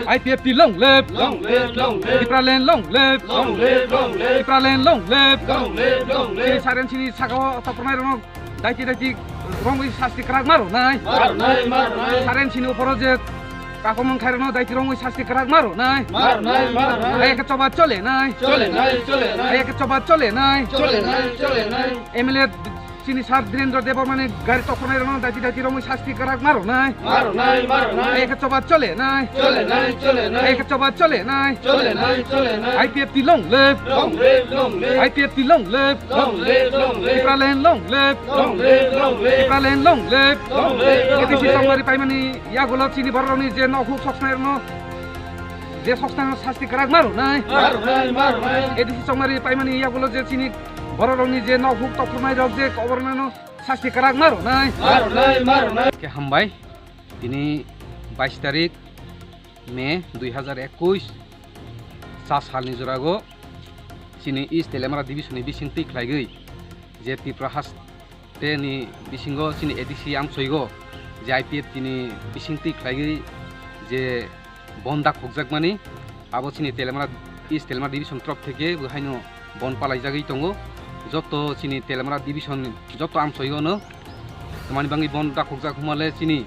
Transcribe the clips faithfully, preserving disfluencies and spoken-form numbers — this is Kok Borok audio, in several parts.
I P F T long live! Long live, long live. Tipraland long live! Long live, long live. Tipraland long live! Long live, long live. Chini saren chini sakao topronai rokno daiti daiti romwi sasti kwrak ma rwnai. Ma rwnai, ma rwnai. Saren chini uporo je kakomon khai rokno daiti romwi sasti kwrak ma rwnai. Ma rwnai, ma rwnai. Hai khe choba chole nai. Chole nai, chole nai. Hai khe choba chole nai. Chole nai, chole nai. M L A chini sir Dhirendra Debbarmani gari topronai rokno daiti daiti romwi sasti kwrak ma rwnai. Ma rwnai, ma rwnai. Hai khe choba chole nai. Chole nai, chole nai. Hai khe choba chole nai. Chole nai, chole nai. I P F T long live. Long live, long live. I P F T long live. Long live, long live. Tipraland long live. Long live, long live. Tipraland long live. Long live, long live. A D C chongmari paimani yagulo chini bororokni je nok huk soksnai rokno je soksnai rokno sasti kwrak ma rwnai. Ma rwnai, ma rwnai. A D C chongmari paimani yagulo je chini bororokni je nok huk topronai rok je kobornano sasti kwrak ma rwnai. Ma rwnai, ma rwnai. Khe hambai, tini bais tarik May dui hazar ekush, sa salni jorago chini East Teliamura Division ni bising twi khlaigwi je Tripura haste ni bisingo chini A D C amsoigo je I P F T ni bising twi khlaigwi je bon dakhokjakmani, abo chini Teliamura, East Teliamura Division torof theke bo haino bon palaijagwi tongo. Joto chini Teliamura Division joto amsoigono tamani bangwi bon dakhokjak humale chini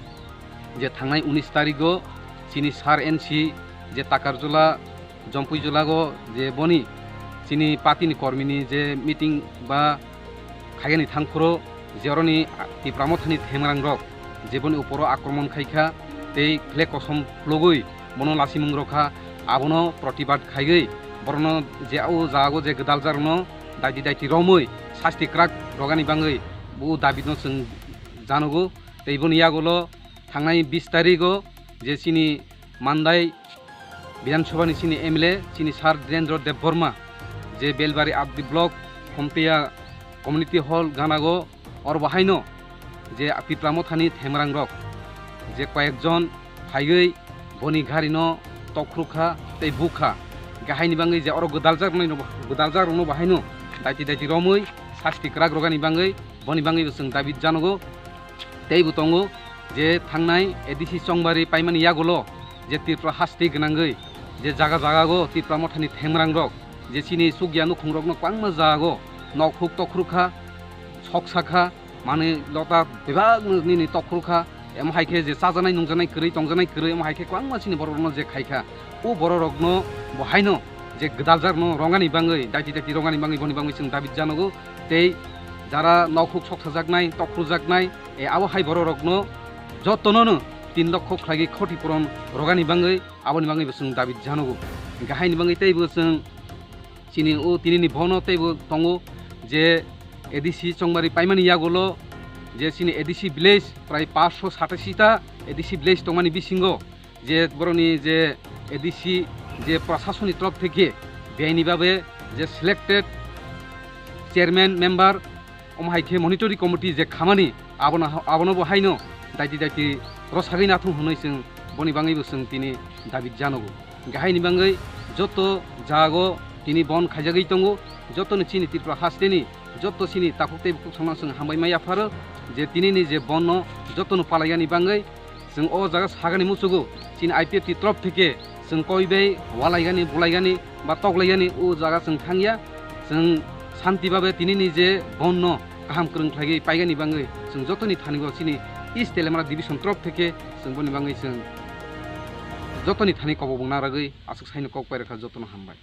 je thangnai unis tarigo chini sir N C je Takarjula, Jompuijulago je boni chini party ni kormini je meeting ba khaigani thangphuru je oroni Tipra Mothani themrangrok je boni uporo akromon khaikha tei flag kosom phlogwi bono lasimung rokha, abono protibad khaigwi borokno je o jago je gwdaljakno daiti daiti romwi sasti kwrak rogani bangwi bo dabino chwng janogo. Tei boni yagulo thangnai bis tarigo je chini Mandai Bidhan Sabha ni chini M L A chini sir Dhirendra Debbarma je Belbari R D block Khomtiya Community Hall ganago, oro bo haino je Tipra Mothani themrangrok je koyekjon phaiwi boni garino tokrukha tei bukha. Gahaini bangwi je oro gwdaljaknai, gwdaljakrokno bo haino daiti daiti romwi sasti kwrak rogani bangwi, boni bangwibo chwng dabi janogo. Teibo tongo je thangnai A D C chongmari paimani yagulo je Tripura haste gwnangwi je jaga jagago Tipra Mothani themrangrok je chini chukya nukhungrokno kwbangma jago nok huk tokrukha, soksakha, manwi lota bebakno nini tokrukha, emo hai khe je chajaknai nungjaknai kwrwi tongjaknai kwrwi, emo hai khe kwbangma chini borok rokno je khaikha, o borok rokno bo haino je gwdaljakno rongani bangwi, daiti daiti rongani bangwi, boni bangwi chwng dabi janogo. Tei jara nok huk soksajaknai, tokrujaknai, e abo hai borok rokno jotono no tin lokho khlaigwi khoti puron rogani bangwi, aboni bangwi bo chwng dabi janogo. Gahaini bangwi teibo chwng chini o tinini bono teibo tongo je A D C chongmari paimani yagulo je chini A D C village prai paanch sho satashi ta A D C village tongmani bisingo je borokni je A D C je prasasoni torof theke beaini babe je selected chairman member, omo hai khe monitoring committee je khamani abono, abono bo haino daiti daiti rwsagwi nathung hwnwi chwng boni bangwibo chwng tini dabi janogo. Gahaini bangwi joto jago tini bon khaijagwi tongo, jotono chini Tripura hasteni joto chini takhuk tei bukhuk samano chwng hambai ma yapharo je tinini je bonno jotono palaiyani bangwi chwng o jaga sagani muchugo chini I P F T torof theke chwng koi bai walaigani, bulaigani ba toklaigani o jaga chwng thangya. Chwng santi babe tinini je bonno kaham kwrwng khlaigwi paigani bangwi chwng jotoni thanigo chini East Teliamura Division torof theke chwng boni bangwi chwng jotoni thani kobok bung naragwi aswk saino kok pairokha jotono hambai.